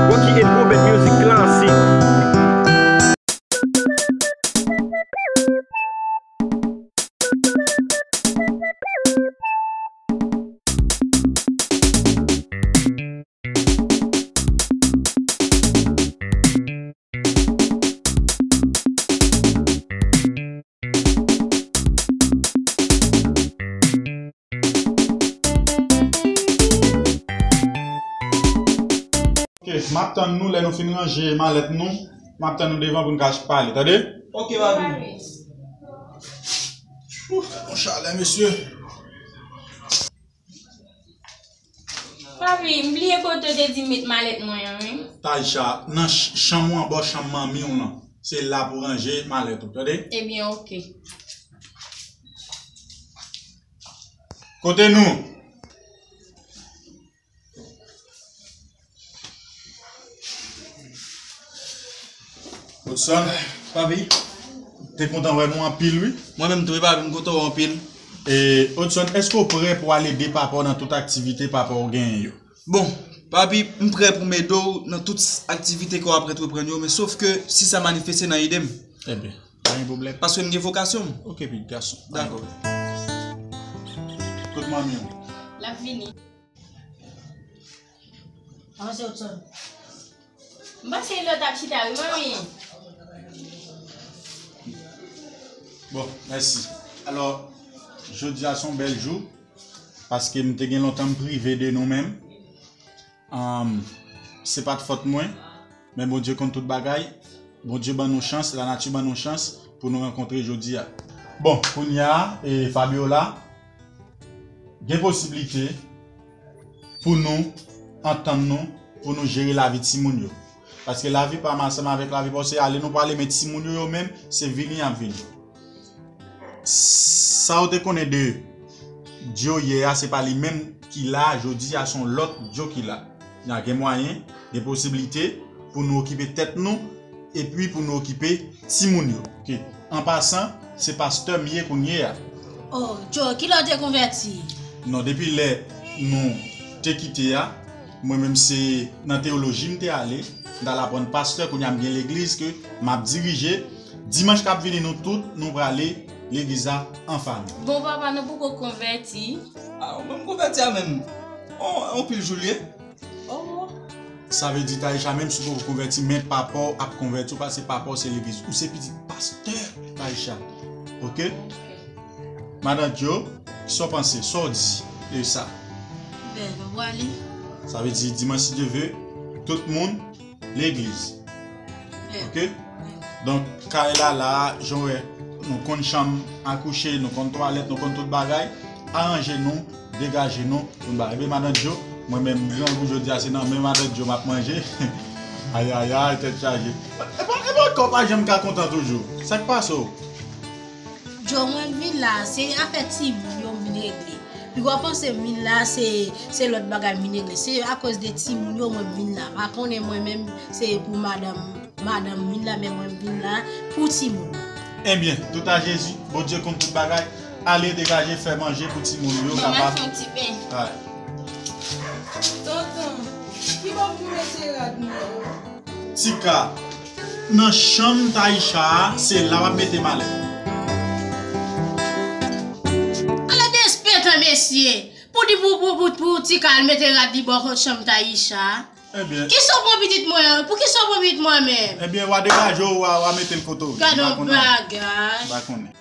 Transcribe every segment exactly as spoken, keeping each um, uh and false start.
Rocky and Robert Music Classic. Ok, m ap tann nou lè nou fin ranje malèt nou. M ap tann nou devan pou n ka pale, tande? Ok, papi. Ouf, fè yon chalè, mesye. Papi, m bliye kote w te di m met malèt mwen an, wi. Taïcha, nan ch-, chanm ou anba chanm manmi w lan. Se la pou ranje malèt ou, tande? Ebyen, ok. Kote nou? Hudson, papi, te kontan wè nou anpil, wi. Mwen menm tou, wi, papi, m kontan wè w anpil. E, Hudson, èske w prè pou al ede papa w nan tout aktivite papa w genyen yo? Bon, papi, m prè pou m ede w nan tout aktivite ke w ap antreprann yo, men sof ke si sa manifeste nan ide m. Ebyen, pa gen pwoblèm. Paske m gen vokasyon m. Ok, pitit gason. Dakò. Kot manmi w? L ap vini. Avanse, Hudson. M panse lòt ap chita, wi, manmi. Bon, mèsi. Alò, jodi a se yon bèl jou, paske m te gen lontan m prive de nou menm. Anm, se pa t fòt mwen, men Bondye konn tout bagay. Bondye ban nou chans, lanati ban nou chans pou nou rankontre jodi a. Bon, kounye a, e, Fabiola, gen posiblite pou nou antann nou, pou nou jere lavi timoun yo. Paske lavi pa m ansanm avèk lavi pa w, se ale nou prale, men timoun yo, yo menm, se vini y ap vini. Sa w te konnen de Joe yè a, se pa li menm ki la, jodi a se yon lòt Joe ki la. N a gen mwayen, gen posiblite pou nou okipe tèt nou, epi pou nou okipe timoun yo. Ok. An pasan, se pastè m ye kounye a. Oh, Joe, kilè w te konvèti? Non, depi lè nou te kite a, mwen menm se nan teyoloji m te ale, m t al aprann pastè, kounye a m gen legliz ke m ap dirije. Dimanch k ap vini nou tout, nou prale legliz la an fanmi. Bon, papa, nou poko konvèti. Ah, mwen m konvèti a menm. On, on pil jou l ye. Oh. Sa vle di, Taïcha, menm si w poko konvèti, men papa w ap konvèti w, paske papa w se legliz. Ou se pitit pastè, Taïcha. Ok? Madan Joe, sa w panse? Sa w di de sa? Ben, nou prale. Sa vle di, dimanch, si Dye vle, tout moun legliz. Ok? Donk, kay la, la, jan w wè, nou konn chanm a kouche, nou konn twalèt, nou konn tout bagay. Aranje nou, degaje nou, pou n ba. Ebyen, Madan Joe, mwen menm, grangou jodi a, se nan men Madan Joe m ap manje. Ayayay, tèt chaje. Epa, epa, kò pa janm ka kontan toujou. Sa k pase w? Joe, mwen vin la, se afè timoun yo m vin regle. Piga w panse m vin la, se, se lòt bagay m vin regle. Se akoz de timoun yo mwen vin la. Pa konnen mwen menm, se pou madanm, madanm vin la, men mwen vin la pou timoun. Ebyen, tout a Jezi, Bondye konn tout bagay. Ale degaje, fè manje pou timoun yo kapab. Mama fè yon ti pen. Tonton, ki bò pou mete rad mwen yo? Tika, nan chanm Taïcha a, se la w ap mete malèt. Ala despetan, mesye! Pou di pou, pou, pou, pou Tika al mete rad li bò kot chanm Taïcha a? Ebyen. Kisa w pran pitit mwen an? Pou kisa w pran pitit mwen menm? Ebyen, w a degaje w, w a, w a mete l kote w. Gade yon bagay. M pa konnen.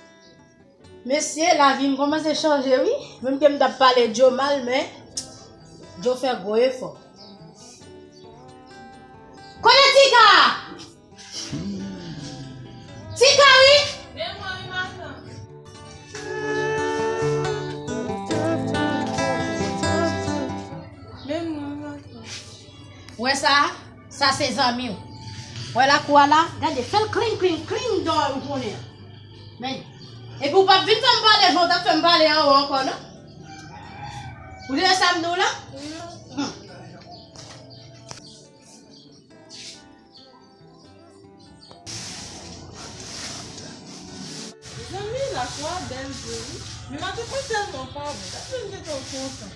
Mesye, lavi m kòmanse chanje, wi. Menm ke m t ap pale Joe mal, men Joe fè gwo efò. Kote Tika? Tika, wi. Wè sa? Sa se zanmi w. Wè lakou a la? Gade, fè l kling, kling, kling, dò ou konnen an. Men, epi w p ap vin fè m pale jan w t ap fè m pale anwo ankò, non. Ou tande sa m di w la? Hmm. Lakwa bèl vre wi. Men matant mwen tèlman pa bon. Gad jan l gentan kontan.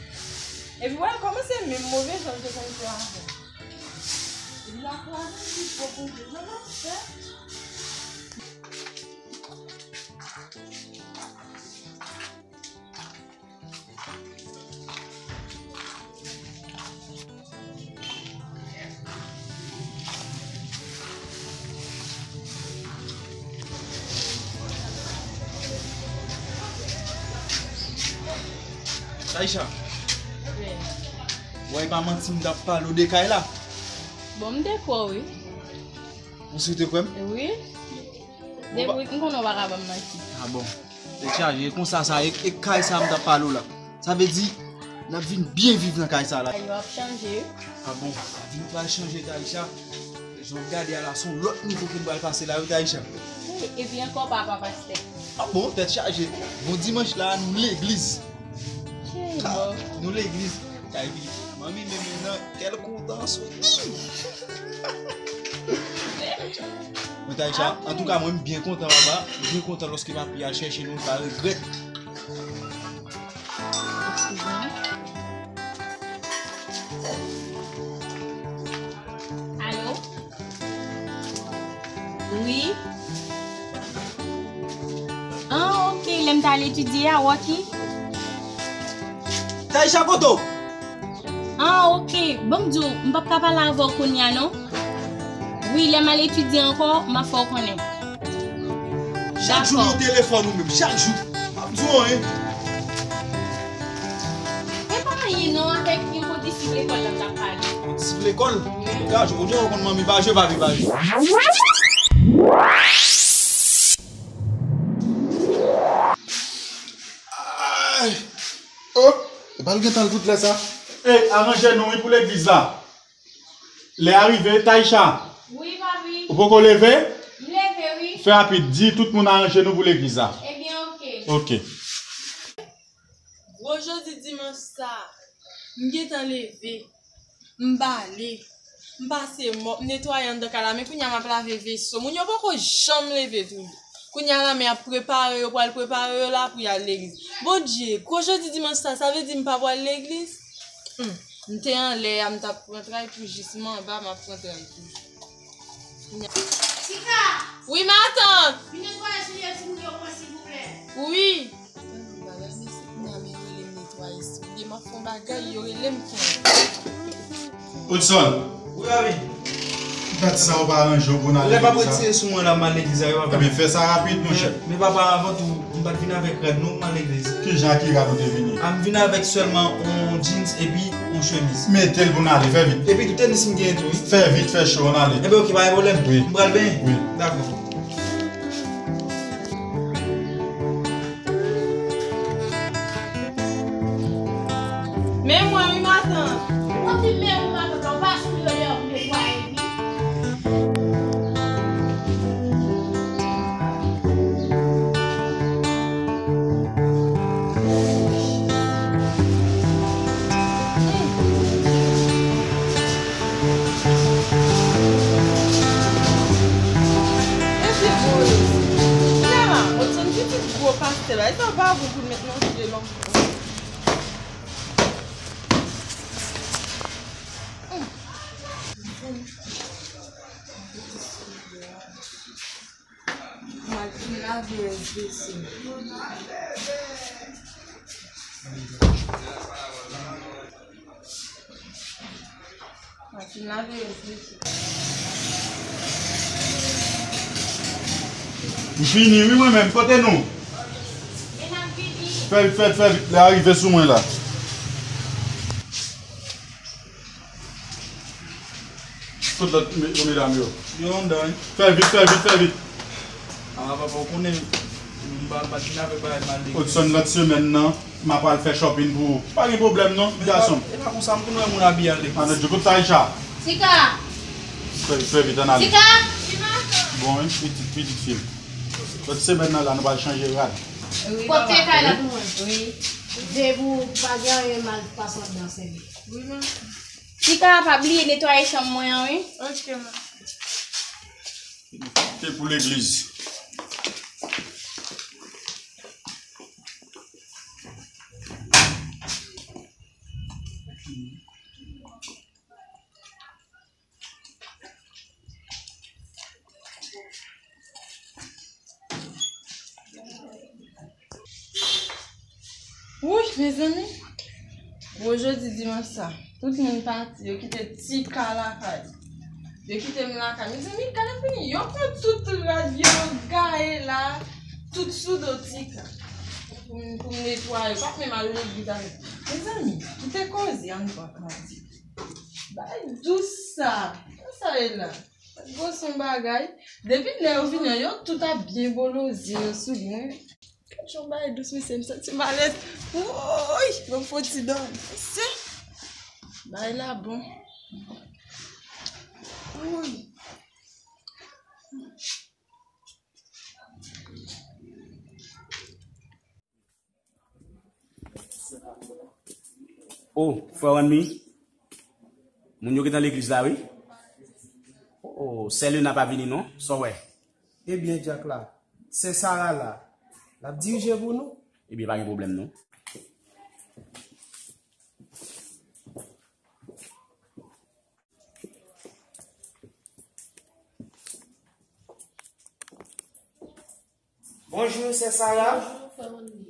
Epi wè l kòmanse menm move jan l te konn fè avan. Epi lakwa li pi pwòp ankò. Jan l ap fè. Taïcha. Wi. Wè, e pa manti, m t ap pale w de kay la. Bon, m te kwè w, wi. Ou si w te kwè m? Wi. Depi m konnen w pa ka ban m manti. A bon. Tèt chaje, e konsa sa, e, e kay sa m t ap pale w la. Sa vle di, n ap vin byen viv nan kay sa la. Yo ap chanje. A bon, vin pral chanje, Taïcha. Jan w ap gade a la, se yon lòt nivo ke n pral pase la, wi, Taïcha. Wi, epi ankò papa pastè. A bon, tèt chaje. Bon dimanch la, nou legliz. Hey, bon. Nou legliz. Kay vini. Manmi, men, men nan kèl kontan souri. Mwen, Taïcha, antouka, mwen, m byen kontan, papa. M byen kontan lòske papi al chèche nou, m pa regrèt. Eskize m. Alo? Wi. Ah, ok, lè m t al etidye a, w a ki? Taïcha, kote w? Ah, ok. Ban m di w, m p ap ka pale avè w kounye a, non. Wi, lè m al etidye ankò, m ap fè w konnen. Chak jou nan telefòn ou menm, chak jou. M ap di w anyen. E pa anyen non, avèk yon kondisip lekòl la m t ap pale. Kondisip lekòl? Wi. Gad, ou di w konn manmi pa jwe, papi pa jwe. Ay! Oh, e pa l gentan l tout lè sa? Ey, aranje nou wi pou legliz la. Lè a rive, Taïcha. Wi, papi. Ou poko leve? M leve, wi. Fè rapid, di tout moun aranje nou pou legliz la. Ebyen, ok. Ok. Gwo jodi dimanch sa, m gentan leve, m bale, m pase mòp, m netwaye anndan kay la, men kounye a m ap lave veso. Moun yo poko janm leve tou. Kounye a la, men ap prepare yo, pral prepare yo la pou y al legliz. Bondye, gwo jodi dimanch sa, sa vle di m pa pral legliz? Hmm. M te anlè a, m t ap pran tray pou jis m anba, m ap pran tray toujou. Tika! Wi, matant! Vin netwaye soulye timoun yo pou mwen, silvouplè. Wi. Tande bagay, mesye, kounye a men rele m netwaye soulye. M ap fè yon bagay, yo rele m konnen. Hudson. Wi, papi. Gad sa ou pa ranje w pou n al legliz la. Lè papa retire sou mwen la, m al legliz la, wi, papa. Ebyen, fè sa rapid, monchè. Men, men papa, avan tou, m pa t vin avèk rad non pou m al legliz. Ki jan, ki rad ou te vini? A, m vin avèk sèlman yon jeans epi yon chemiz. Mete l pou n ale, fè vit. Epi tou tenis m genyen tou, wi. Fè vit, fè cho, ann ale. Enben, ok, pa gen pwoblèm. Wi. M pral benyen. Wi. Dakò. Men mwen wi, matant. Ou di men ou, matant, ou pa sou yo lè ou netwaye, wi. Mesye Moyiz, Clara, Odson pitit gwo pastè la, e sa pa bon pou l met nan je lòm. M al fin lave rès vese. M al fin lave rès vese. M fini wi mwen menm, kote nou? Fè vit, fè vit, fè vit, lè a rive sou mwen la. Tout lòt me-, medam yo. Yo anndan, wi. Fè vit, fè vit, fè vit. A, papa, ou konnen, m pa, m pa t vin avèk bagay mal depi. Odson, lòt semèn nan, m a pral fè shopping pou ou. Pa gen pwoblèm non, gason. E pa konsa, m konn wè moun abiye al legliz. Ann, di kout Taïcha. Tika! Fè vit, fè vit, ann ale. Tika! Bon, wi, pitit, pitit fi m. Lòt semèn nan la, nou pral chanje rad. Wi, papa. Pòte kay la pou mwen. Wi. Veye pou pa gen anyen mal pase anndan, sèvi. Wi, manman. Tika, pa bliye netwaye chanm mwen an, wi. Ok, manman. Se pou legliz. Mezanmi, bon, jodi dimanch sa, tout moun pati, yo kite Tika lakay. Yo kite m lakay. Mezanmi, kale fini, yo pran tout rad yo, yo gaye la, tout sou do Tika. Pou m, pou m netwaye, pa t menm al legliz avè m. Mezanmi, kite koze, ann pran kandye. Bay dous sa. Sa sa ye la? Gwo son bagay. Depi lè yo vini an, yo tout ap byen boloze yo sou li. Mwen, jan bay dous, mesye, m santi m alèz. Woy, mwen fò ti dòmi. Mesye, bay la bon. Woy. Oh, frè Wanmi, moun yo gentan legliz la, wi. Oh, sè Lena pa vini, non? Sa w wè? Ebyen, Dyak la, sè Sara la, l ap dirije pou nou? Ebyen, pa gen pwoblèm, non. Bonjou, sè Sara. Bonjou, frè Wanmi.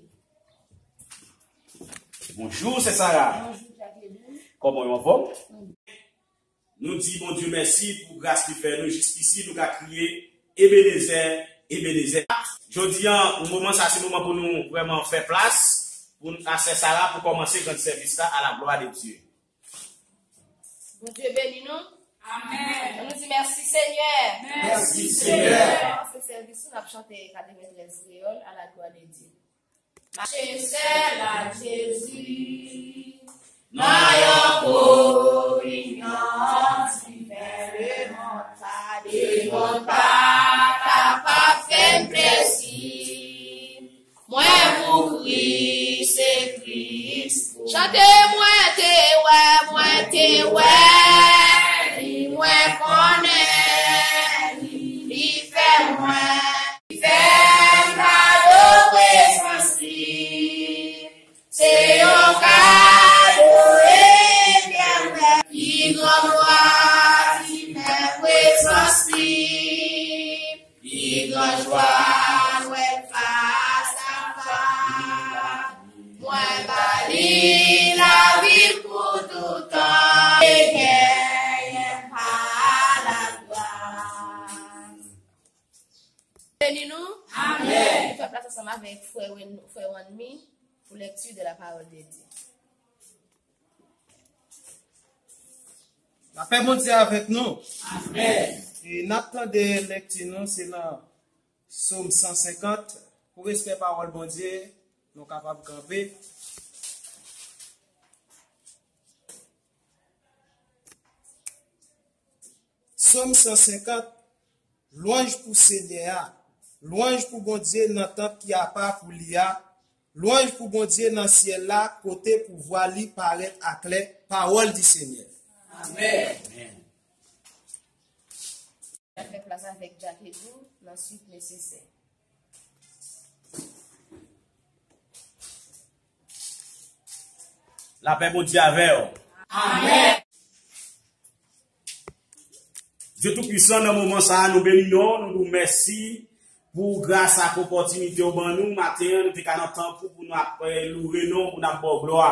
Bonjou, sè Sara. Bonjou, Jacqueline. Kòman w, anfòm? Nou di Bondye mèsi pou gras li fè nou jiskisi, nou ka kriye, Ebenezè, Ebenezè. Jodi a, moman sa, se moman pou nou vrèman fè plas pou n, a sè Sara pou kòmanse gran sèvis la, à la gloire de Dieu. Bondye beni nou. Amèn. Ann nou di mèsi, Senyè. Mèsi, Senyè. N ap kòmanse sèvis nou, n ap chante katreventrèz kreyòl, à la gloire de Dieu. Mache sèl ak Jezi nan yon kominyon diven, lemond pa, lemond pa kapab fè m plezi. Mwen pou Kris, se Kris pou mwen. Chante, mwen te wè, mwen te wè li, mwen konnen li, li fè mwen, li fè m kado prezans li. Se yon kado etènèl. Pi gran glwa diven prezans li. Pi gran jwa jwenn fas a fas. Mwen ba li lavi m pou toutan. E genyen pa laglwa. Beni nou. Amèn. Nou fè plas ansanm avèk frè Wen-, frè Wanmi pou lecture de la parole de Dieu. Lapè Bondye avèk nou. Amèn. E n ap tande lèkti nou, se nan Sòm san senkant. Pou respè pawòl Bondye, nou kapab kanpe. Sòm san senkant, lwanj pou Senyè a, lwanj pou Bondye nan tanp ki apa pou li a, lwanj pou Bondye nan syèl la, kote pouvwa li parèt aklè, pawòl di Senyè. Amèn. N ap fè plas avèk Jack Edou nan swit nesesè. Lapè Bondye avè w. Amèn. Dye Toupisan, nan moman sa a, nou beni non, nou di w mèsi pou gras ak opòtinite w ban nou. Maten an, nou te ka nan tanp ou pou nou ap, eh, loure non, pou n ap ba w glwa.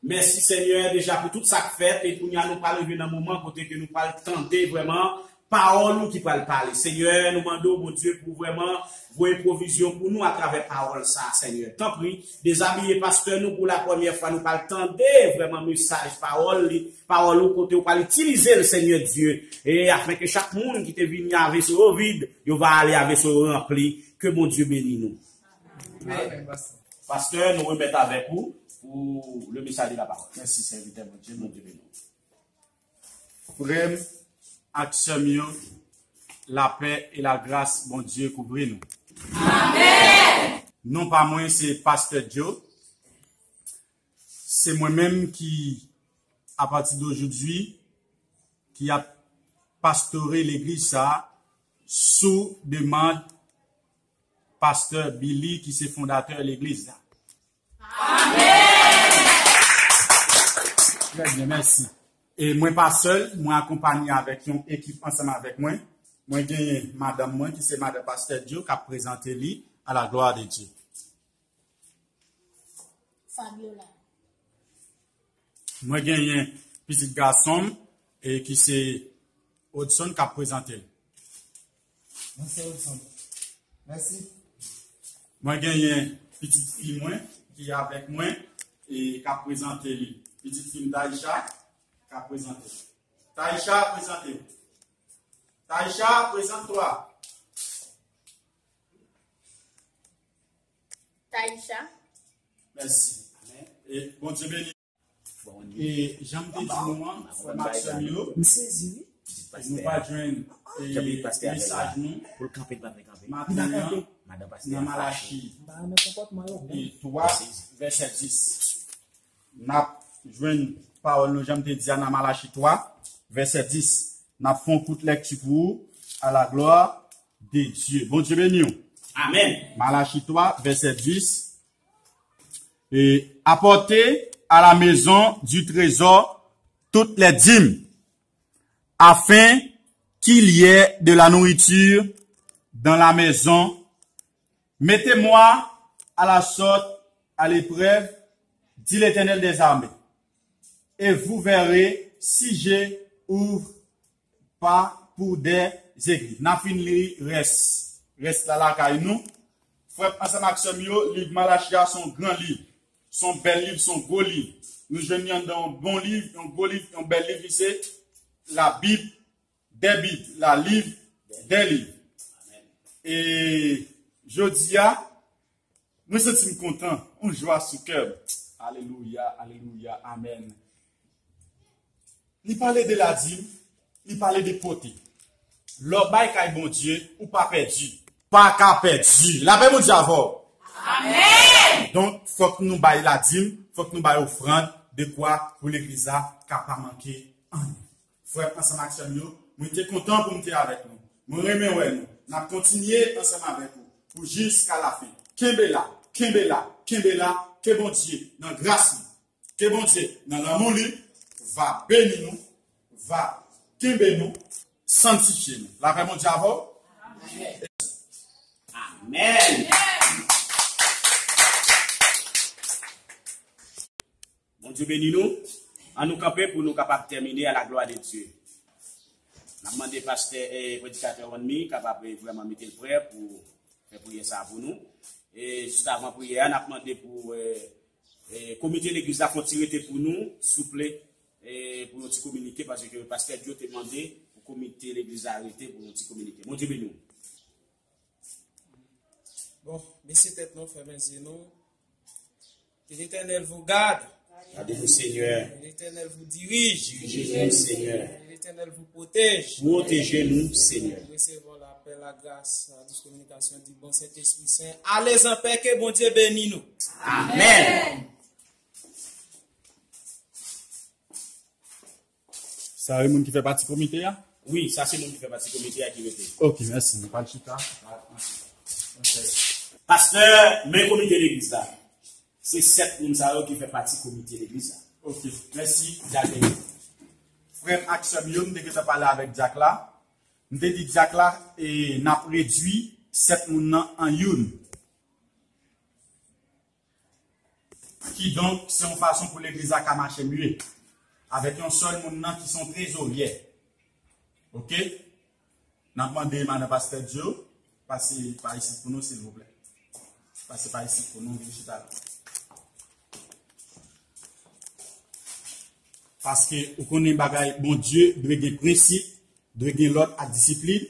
Mèsi, Senyè, deja pou tout sa k fèt, e kounye a nou pral rive nan moman kote ke nou pral tande vrèman pawòl ou ki pral pale. Senyè, nou mande w, Bondye, pou vrèman voye pwovizyon pou nou atravè pawòl sa a, Senyè. Tanpri, dezabiye pastè nou pou lapremyè fwa nou pral tande vrèman mesaj pawòl li, pawòl ou kote ou pral itilize l, Senyè Dye, e afenke chak moun ki te vini a veso yo vid, yo va ale a veso yo ranpli. Ke Bondye beni nou. Amèn. Pastè, nou remèt avèk ou pou le mesaj de la pawòl. Mèsi, sèvitè Bondye. Bondye beni w. Frè m ak sè m yo, lapè e lagras Bondye kouvri nou. Amèn. Non pa mwen se Pastè Joe. Se mwen menm ki, apati de jodi, ki ap pastore legliz sa a sou demann Pastè Billy ki se fondatè legliz la. Amèn. Trè byen, mèsi. E mwen pa sèl, mwen akonpanye avèk yon ekip ansanm avèk mwen. Mwen genyen madanm mwen ki se madanm Pastè Joe k ap prezante li à la gloire de Dieu. Fabiola. Mwen genyen pitit gason m, e ki se Odson k ap prezante l. Mwen se Odson. Mèsi. Mwen genyen pitit fi mwen ki avèk mwen e k ap prezante li. Pitit fi m Taisha k ap prezante l. Taisha, prezante w. Taisha, prezante w. Taisha. Mèsi. E Bondye beni. E jan m te di nou an, frè m ak sè m yo, nou va jwenn, e, mesaj nou maten an nan Malachi, e, twa, vèsè dis. N ap jwenn pawòl nou, jan m te di a, nan Malachi twa, vèsè dis. N ap fè yon kout lèkti pou ou, à la gloire de Dieu. Bondye beni w. Amèn. Malachi twa, vèsè dis. Et apportez à la maison du trésor toutes les dîmes, afin qu'il y ait de la nourriture dans la maison. Mettez-moi à la sorte à l'épreuve, dit l'Éternel des armées, et vous verrez si je ouvre pas pour des aiguilles. N a fin li rès, rès la lakay nou. Frè m ansanm ak sè m yo, liv Malachi a se yon gran liv. Se yon bèl liv, se yon gwo liv. Nou jwenn li anndan yon bon liv, yon gwo liv, yon bèl liv, li se la Bible des Bibles, la Bible des livres. E jodi a, mwen santi m kontan, yon jwa sou kè m. Alelouya, alelouya, amèn. Li pale de ladim, li pale de pote. Lè w bay kay Bondye, ou pa pèdi. Pa ka pèdi. Lapè Bondye avè w. Amèn. Donk, fòk nou bay ladim, fòk nou bay ofrann, dekwa pou legliz la ka pa manke anyen. Frè m ansanm ak sè m yo, mwen te kontan pou m te avèk nou. Mwen renmen wè nou. N ap kontinye ansanm avèk ou pou jiska lafen. Kenbe la, kenbe la, kenbe la. Ke Bondye, nan gras li, ke Bondye, nan lanmou li, va beni nou, va kenbe nou, sanntifye nou. Lapè Bondye avè w. Amèn. Bondye beni nou. An nou kanpe pou nou kapab tèmine à la gloire de Dieu. N ap mande pastè e predikatè Wanmi kapab, eh, vrèman mete l prè pou fè priyè sa a pou nou. E jis avan priyè a, n ap mande pou, eh, eh, komite legliz la fè yon ti rete pou nou, souple, eh, pou yon ti kominike, paske pastè Joe te mande pou komite legliz la rete pou yon ti kominike. Bondye beni w. Bon, bese tèt nou, fèmen zye nou. Que l'Éternel vous garde. Gardez-nous, Seigneur. Que l'Éternel vous dirige. Dirigez-nous, Seigneur. Que l'Éternel vous protège. Protégez-nous, Seigneur. Recevons la paix, la grâce, la douce communication du bon Saint-Esprit Saint. Allez en paix, que Bondye beni nou. Amèn. Sa e moun ki fè pati komite a? Wi, sa se moun ki fè pati komite a ki rete. Ok, mèsi. Nou pral chita. Pastè, men komite legliz la. Se sèt moun sa yo ki fè pati komite legliz la. Ok, mèsi, Dyak. Frè m ak sè m yo, m te gentan pale avèk Dyak la. M te di Dyak la, e, n ap redui sèt moun nan an youn. Kidonk, se yon fason pou legliz la ka mache mye. Avèk yon sèl moun nan ki se yon trezoryè. Ok? N ap mande madan pastè Joe, pase pa isit pou nou, silvouplè. Pase pa isit pou nou, vin chita la. Paske ou konnen bagay Bondye dwe gen prensip, dwe gen lòd ak disiplin.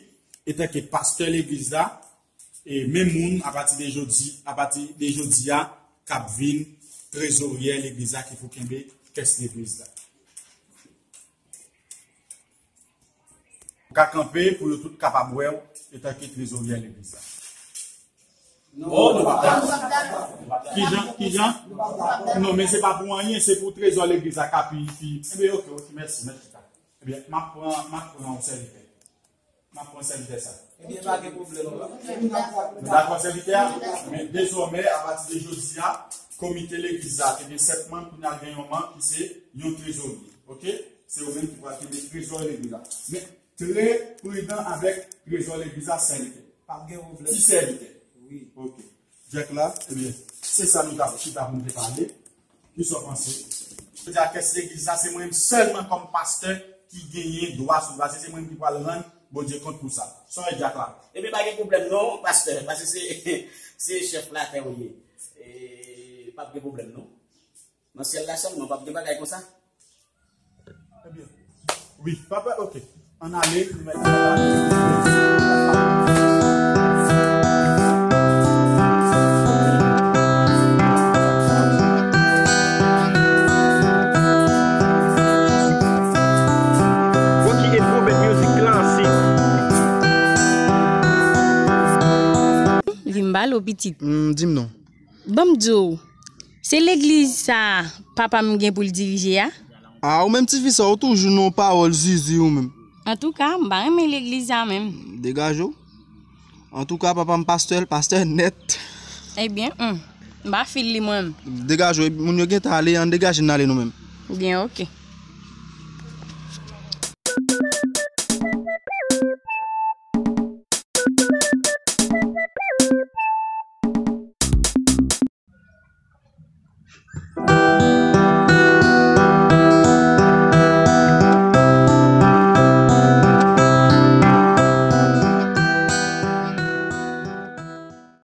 Etanke pastè legliz la, e menm moun apati de jodi, apati de jodi a, k ap vin trezoryè legliz la, ki pou kenbe kès legliz la. Ou ka kanpe pou yo tout kapab wè w etanke trezoryè legliz la. Non, nou p ap dakò. Kijan, kijan? Non, men se pa pou anyen, se pou trezò legliz la ka pi, pi. Ebyen, ok, ok, mèsi, mèsi. Ebyen, m ap pran, m ap pran yon sèvitè. M ap pran sèvitè sa. Ebyen, pa gen pwoblèm. Nou dakò, sèvitè a? Men dezòmè, apati de jodi a, komite legliz la te gen sèt manm, kounye a l gen yon manm ki se yon trezorye. Ok? Se yo menm ki pral kenbe trezò legliz la. Men, trè pridan avèk trezò legliz la, sèvitè. Pa gen pwoblèm. Ti sèvitè. Wi. Ok. Dyak la, ebyen, se sa nou t ap chita pou nou te pale. Kisa w panse? Jodi a kès legliz la, se mwen menm sèlman kòm pastè ki genyen dwa sou li, paske se mwen menm ki pral rann Bondye kont pou sa. Sa w wè Dyak la? Ebyen, pa gen pwoblèm non, pastè, paske se, se chèf latè ou ye. E, p ap gen pwoblèm non. Nan syèl la sèlman, p ap gen bagay konsa. Ebyen, wi, papa, ok. Ann ale, nou mèt. Rocky Improvement Music Classic. Vin ba lo pitit. Hmm, di m non. Ban m di w, se legliz sa a papa m gen pou l dirije a? A, ou menm tifi sa, ou toujou nan yon pawòl zizi ou menm. Antouka, m pa renmen legliz sa a menm. Degaje w. Antouka, papa m pastè, l pastè nèt. Ebyen, hmm, m pa fil li mwen menm. Degaje w, moun yo gentan ale, ann degaje n ale nou menm. Byen, ok.